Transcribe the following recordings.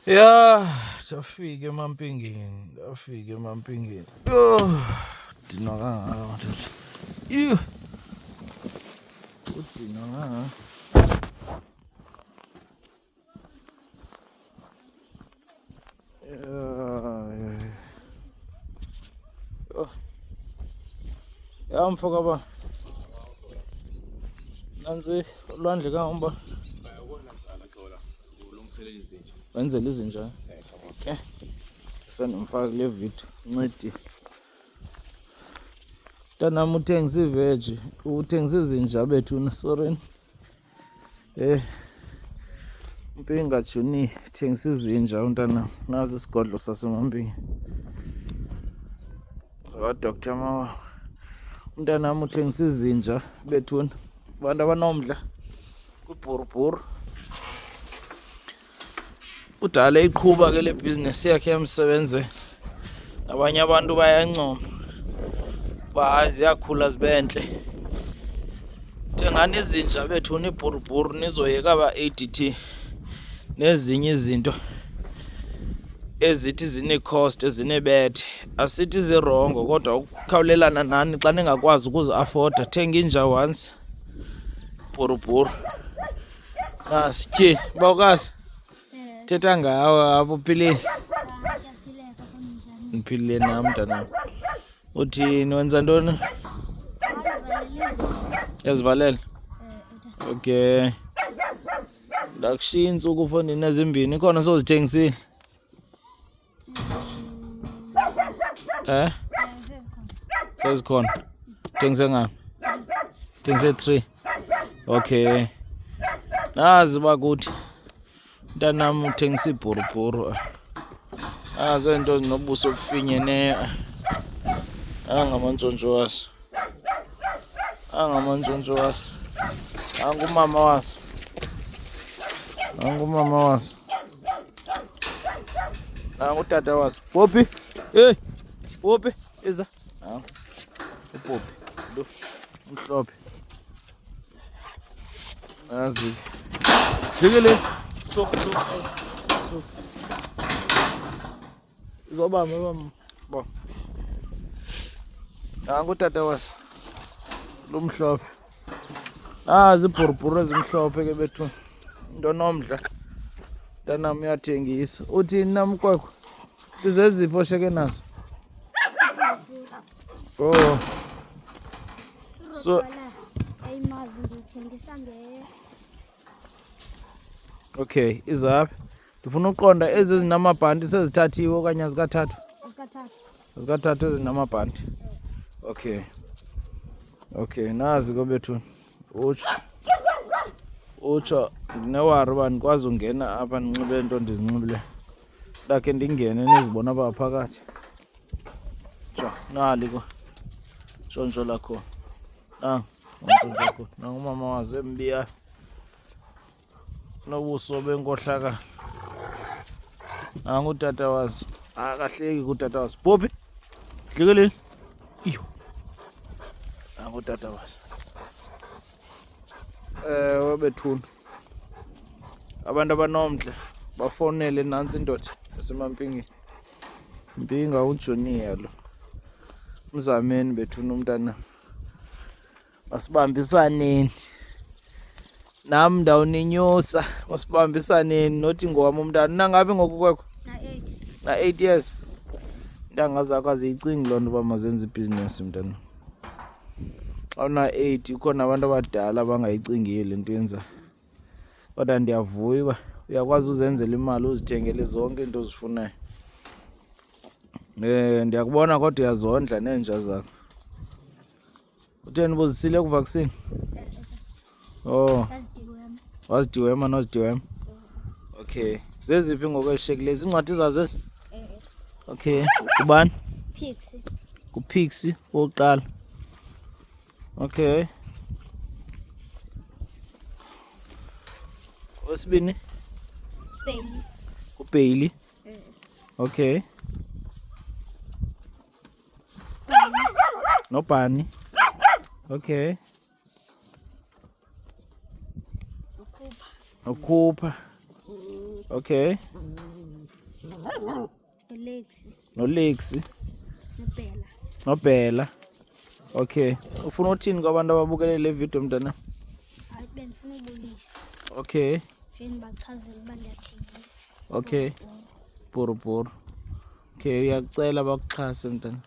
Ya, ndafika emaMpingeni, ndafika emaMpingeni. Yho, dinwa kangaka madoda. Yho, udinwa kangaka. Yho. Ya mfo kaba. Nansi ulwandle kangoba. Wenzela izinja. Okay. Sendimfaka kule video. Ncedi. Mntanam uthengisa iveji, uthengisa izinja bethuna, sorry. Eh. Mpinga Junior thengisa izinja umntana. Nazi isigodlo saseMampinga. Zaka Dr. Mawa. Umntanam uthengisa izinja bethuna. Abantu abanomdla kwibhurubhuru. Kudala eyiqhuba ke le bhizinesi yakhe yamsebenzela. Nabanye abantu bayancoma uba hayi ziyakhula zibe ntle. Thengani izinja bethuna ibhurubhuru nizoyeka aba-A_D_T nezinye izinto ezithi zinee-cost ezinebethe. Asithi zirongo kodwa ukukhawulelana nani xa ningakwazi ukuziafoda, thenga inja once bhurubhuru. Nasi tyhini bawukazi thetha ngawe apho uphilile. Ndiphilile nam mntanam. Uthini wenza ntoni? Uyazivalela? Okay. Ndakushiya iintsuku mfondini ezimbini ikhona sowuzithengisile? Eh? Sezikhona. Thengise ngaphi? Thengise 3. Okay. Nazi bakuthi mntanam uthengisa ibhurubhuru. Nazi into zinobuso obufinyeneyo. Angamantshontsho waso. Angamantshontsho waso. Angumama waso. Angumama waso. Nangu utata waso. Popi. Hey. Popi, iza. Nangu. UPopi. Lo umhlophe. Nazi. Jikele. So so so. Izobamba bamba. Bo. Nangu utata waso. Lumhlophe. Ah, zibhurubhuru ezimhlophe ke bethu. Into nomdla. Mntanam uyathengisa. Uthini namkwekwe? Zeziphi osheke nazo? Oh. So ayimazi ndiyithengisa nge Okay, izaphi? Ndifuna uqonda ezi zinamabhanti sezithathiwe okanye azikathathwa? Azikathathwa. Azikathathwa ezinamabhanti. Okay. Okay, nazi ke bethuna. Utsho. Utsho ndinewari uba ndikwazi ungena apha ndinxibe nto ndizinxibileyo. Ndakhe ndingene nizibona apha phakathi. Tsho, nali ko. Ntshontsho lakho. Nangu, ntshontsho lakho. Nangu umama wazo embiya. Nobuso benkohlakalo. Nangu utata wazo. Akahleki kutata wazo. Popi. Dlikeleni. Iyo. Nangu utata wazo. Ewe bethuna. Abantu abanomdla bafowunele nantsi indoda esemaMpingeni. Mpinga uJunior lo. Mzameni bethuna umntana. Masibambisaneni. Nam ndawuninyusa. Masibambisaneni nothi ngowam umntana. Unangaphi ngoku kwekho? Na-8. Na-8 years. Iintanga zakho aziyicingi loo nto uba mazenze ibhizinesi mntana. Xa una-8 kukhona abantu abadala abangayicingiyo le nto yenzayo. Kodwa ndiyavuya uba uyakwazi uzenzela imali uzithengele zonke iinto ozifunayo. Ndiyakubona kodwa uyazondla neenja zakho. Utheni ubuzisile kuvaccine? Oh. Wazidiwema nozidiwema. Okay. Zeziphi ngoku ezishiyekileyo? Ziincwadi zazo ezi? Okay. Kubani? Pixie. NguPixie wokuqala. Okay. Wesibini? Bailey. NguBailey. Okay. Nobani. Okay. Ukhupha. Nokhupha. Okay. Nolexi. Nolexi. Nobhela. Nobhela. Okay. Ufuna uthini kwabantu ababukele le video mntana? Hayi bendifuna ubulisa. Okay. Nje ndibachazele uba ndiyathengisa. Okay. Bhurubhuru. Okay, uyakucela bakuxhase mntana.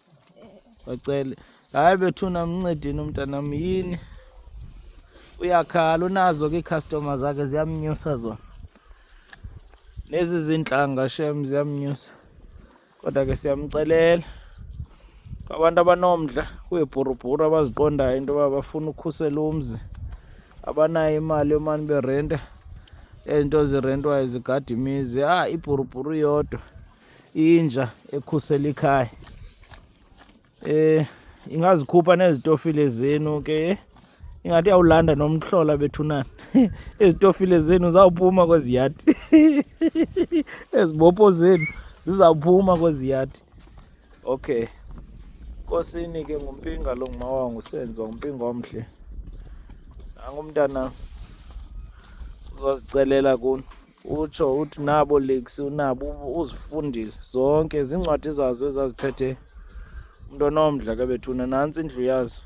Bacele. Hayi bethuna mncedini umntanam yini. Uyakhala unazo ke ii-customer zakhe ziyamnyusa zona. Nezi zintlanga shem ziyamnyusa. Kodwa ke siyamcelela abantu abanomdla kwiibhurubhuru abaziqondayo into yoba bafuna ukhusela umzi abanayo imali yomane berenta ezi nto zirentwayo zigada imizi. Ah, ibhurubhuru yodwa inja ekhusela ikhaya. Ingazikhupha nezitofile zenu ke, ingathi iyawulanda nomhlola bethunana. Izitofile zenu zawuphuma kwezi yadi, ezibopho zenu zizawuphuma kwezi yadi. Okay, nkosini ke nguMpinga lo, ngumawa nguSenzo, nguMpinga omhle. Nangu umntana uzozicelela kuni. Utsho uthi nabo Lexi unabo uzifundile zonke ziincwadi zazo ezaziphethe. Umntu onomdla ke bethuna, nantsi indlu yazo,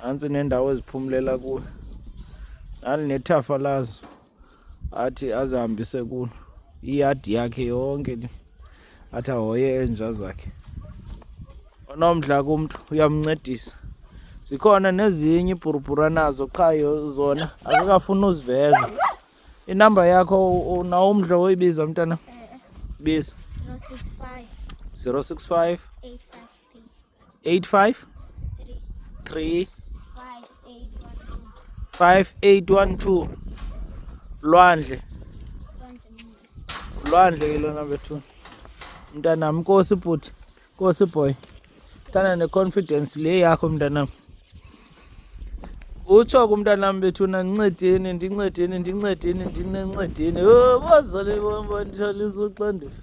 nantsi nendawo eziphumlela kuyo, nali nethafa lazo athi azihambise kulo, iyadi yakhe yonke le athi ahoye ezinja zakhe. Onomdla kumntu uyamncedisa. Zikhona nezinye ibhurubhuru anazo qha zona akakafuni uziveza. Inamba yakho unawo umdla woyibiza mntana? Biza. 065. 065. 853. 85 3. 3 5812. 5812. Lwandle. Lwandle Mntu. Lwandle ke lona bethuna. Mntanam, nkosi bhuti, nkosi boy. Thanda ne-confidence le yakho mntanam. Utsho ke umntanam bethuna, ndincedeni, ndincedeni, ndincedeni, ndinencedeni. Oh, bazali bam bandithalisa uxanduva.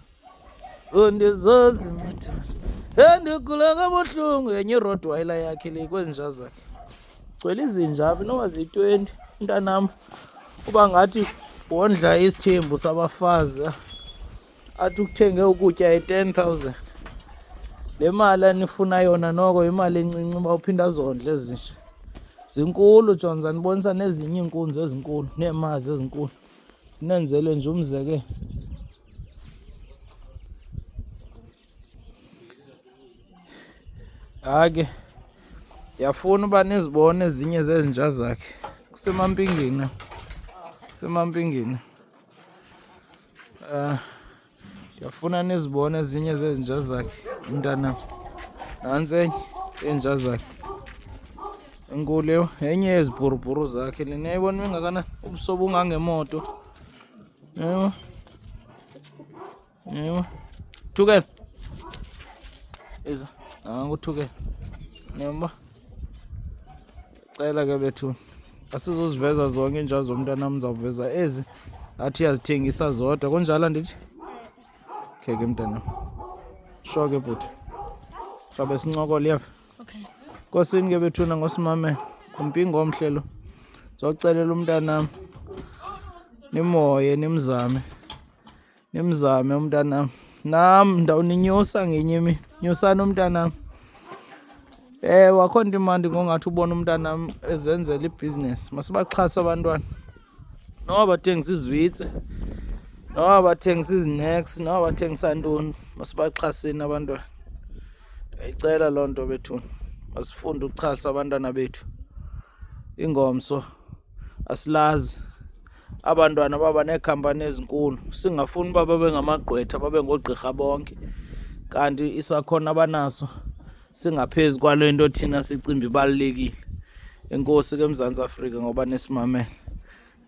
Oh, ndizazi madoda. Endigula kabuhlungu. Yenye irottweiler yakhe le kwezi nja zakhe. Gcwele izinja apha inoba ziyi-20. Mntanam uba ngathi wondla isithembu sabafazi. Athi ukuthenge ukutya e-10,000. Le mali anifuna yona noko imali encinci uba uphinde azondle ezinja. Zinkulu John, zanibonisa nezinye iinkunzi ezinkulu neemazi ezinkulu. Nenzele nje umzekelo. Hayi ke, ndiyafuna uba nizibone ezinye zezinja zakhe. Kusemampingeni. Kusemampingeni. Ndiyafuna nizibone ezinye zezinja zakhe mntanam. Nantsi enye yeenja zakhe. Enkulu eyo, yenye yezibhurubhuru zakhe le. Niyayibona ingakanani? Ubuso bungangemoto. Yebo. Yebo. Thukela. Iza. Nangu uThukela. Niyamba. Cela ke bethu. Asizoziveza zonke iinja zomntanam, ndizawuveza ezi athi uyazithengisa zodwa. Kunjalo andithi? Okay ke mntanam. Sho ke bhuti. Sabe sincokola uyeva. Okay. Nkosini ke bethuna ngosimamela. Ngumpingo omhle lo. Ndizocelela umntanam. Nimhoye, nimzame. Nimzame umntanam. Nam ndawuninyusa ngenye imini. Nyusani umntanam. Ewe, akho nto imandi ngongathi ubona umntanam ezenzela ibhizinesi. Masibaxhase abantwana. Noba bathengisa izwitsi, noba bathengisa izineks, noba bathengisa ntoni, masibaxhaseni abantwana. Ndiyayicela loo nto bethuna. Masifunde ukuxhasa abantwana bethu. Ingomso asilazi. Abantwana baba neekhampani ezinkulu, singafuni uba babe ngamagqwetha, babe ngoogqirha bonke, kanti isakhono abanaso singaphezu kwale nto thina sicimba ibalulekile. Enkosi ke Mzantsi Afrika ngoba nisimamele.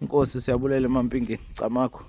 Enkosi, siyabulela emampingeni. Camagu.